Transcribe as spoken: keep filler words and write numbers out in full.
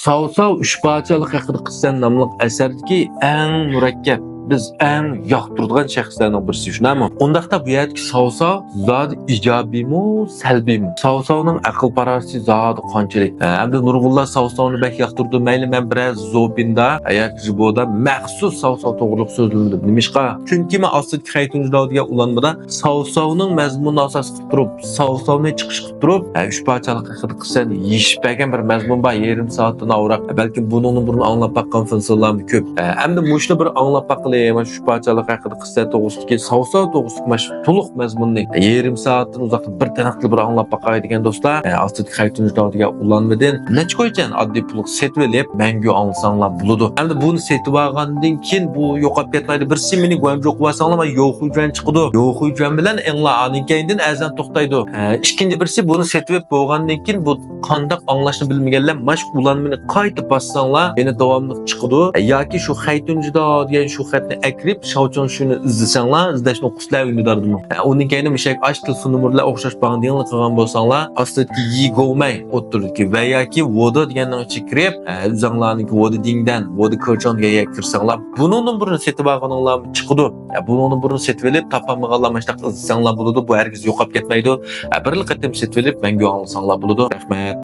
ساۋساۋ ئۈچ پارچىلىق ھەققىدە قىسسەن ناملىق ئەسەردىكى ئەڭ مۇرەككەپ، بىز ئەڭ ياقتۇرىدىغان شەخسلەرنىڭ بىرسى، شۇنداقمۇ؟ ئۇنداقتا بۇ يەردىكى ساۋساۋ زادى ئىجابىيمۇ، سەلبىيمۇ؟ ساۋساۋنىڭ ئەقىل-پاراسىتى زادى قانچىلىك؟ ھە، ئەمدى نۇرغۇنلار ساۋساۋنى بەك ياقتۇرىدۇ. مەيلى، مەن بىرەر زوبىندا ياكى ژۇبودا مەخسۇس ساۋساۋ توغرۇلۇق سۆزلىمىدىم. نېمىشقا؟ چۈنكى مەن ئاستىدىكى خەيتۇنجىداۋ دېگەن ئۇلانمىدا ساۋساۋنىڭ مەزمۇنىنى ئاساس قىلىپ تۇرۇپ، ساۋساۋنى چىقىش قىلىپ تۇرۇپ، ھە، ئۈچ پارچىلىق ھەققىدە قىسسەن يېشىپ بەرگەن بىر مەزمۇن بار، يېرىم سائەتتىن ئاۋراق. بەلكىم بۇنىڭدىن بۇرۇن ئاڭلاپ باققان فىنسىلارمۇ كۆپ. ھە، ئەمدى مۇشۇنى بىر ئاڭلاپ باققىلى، مانا شۇ ئۈچ پارچىلىق ھەققىدە قىسسەن توغرىسىدىكى، ساۋساۋ توغرىسىدىكى مانا شۇ تولۇق مەزمۇننى يېرىم سائەتتىن ئۇزاقتا بىر دانەقلا بىر ئاڭلاپ باقاي دېگەن دوستلار، ھە، ئاستىدىكى خەيتۇنجىداۋ دېگەن ئۇلانمىدىن نەچچە كويچەن ئاددىي پۇلغا سېتىۋېلىپ، مەڭگۈ ئاڭلىساڭلار بولىدۇ. ئەمدى بۇنى سېتىۋالغاندىن كېيىن بۇ يوقاپ كەتمەيدۇ. بىرسى مېنى گۇەنجۇ قىلىۋالساڭلار، مانا يوخۇيجۈەن چىقىدۇ. يوخۇيجۈەن بىلەن ئېڭلار ئاندىن كەينىدىن ئەرزان توختايدۇ. ھە، ئىككىنچى بىرسى بۇنى سېتىۋېلىپ بولغاندىن كېيىن بۇ قانداق ئاڭلاشنى بىلمىگەنلەر مانا شۇ ئۇلانمىنى قايتا باسساڭلار، يەنە داۋاملىق چىقىدۇ. ھە، ياكى شۇ خەيتۇنجىداۋ دېگەن شۇ خەتنى ئەكىرىپ، شاۋچىڭشۈنى ئىزدىسەڭلار، ئىزدەشنى ئوقۇسىلەر ئۈندىداردىمۇ. ھە، ئۇنىڭ كەينى مۇشەك ئاش تېلېفون نومۇرلار ئوخشاش باڭدىڭلا قىلغان بولساڭلار، ئاستىدىكى يىگوۋمەي ئوتتۇرىدىكى ۋە ياكى ۋودا دېگەننىڭ ئىچىگە كىرىپ، ھە، ئۆزۈڭلارنىڭكى ۋودا دىڭدەن، ۋودا كېچاڭ دېگەن يەرگە كىرسەڭلار، بۇنىڭدىن بۇرۇن سېتىپ ئالغىنىڭلار چىقىدۇ. ھە، بۇنىڭدىن بۇرۇن سېتىپ ئېلىپ تاپالمىغانلار مۇشۇنداق ئىزدىسەڭلار بولىدۇ. بۇ ھەرگىز يوقاپ كەتمەيدۇ. ھە، بىرلا قېتىم سېتىپ ئېلىپ مەڭگۈ ئاڭلىساڭلار بولىدۇ. رەھمەت.